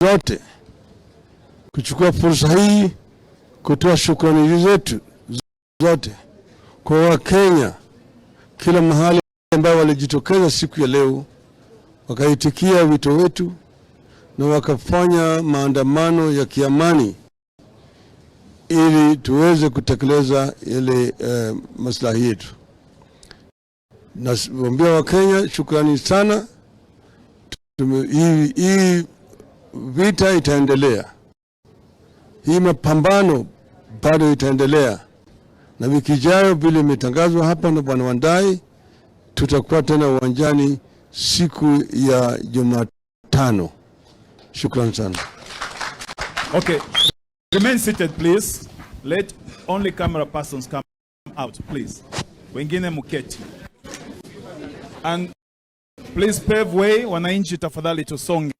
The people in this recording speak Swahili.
Zote kuchukua fursa hii kutoa shukrani zetu zote kwa Wakenya kila mahali ambao walijitokeza siku ya leo wakaitikia wito wetu na wakafanya maandamano ya kiamani ili tuweze kutekeleza yale maslahi yetu. Nawaambia Wakenya shukrani sana. Hii vita itaendelea, hii mapambano bado itaendelea, na wiki ijayo vile imetangazwa hapa na Bwana Wandayi, tutakuwa tena uwanjani siku ya Jumatano. Shukran sana. Okay, remain seated, please. Let only camera persons come out, please. Wengine muketi. And please pave way, wananchi tafadhali tusonge.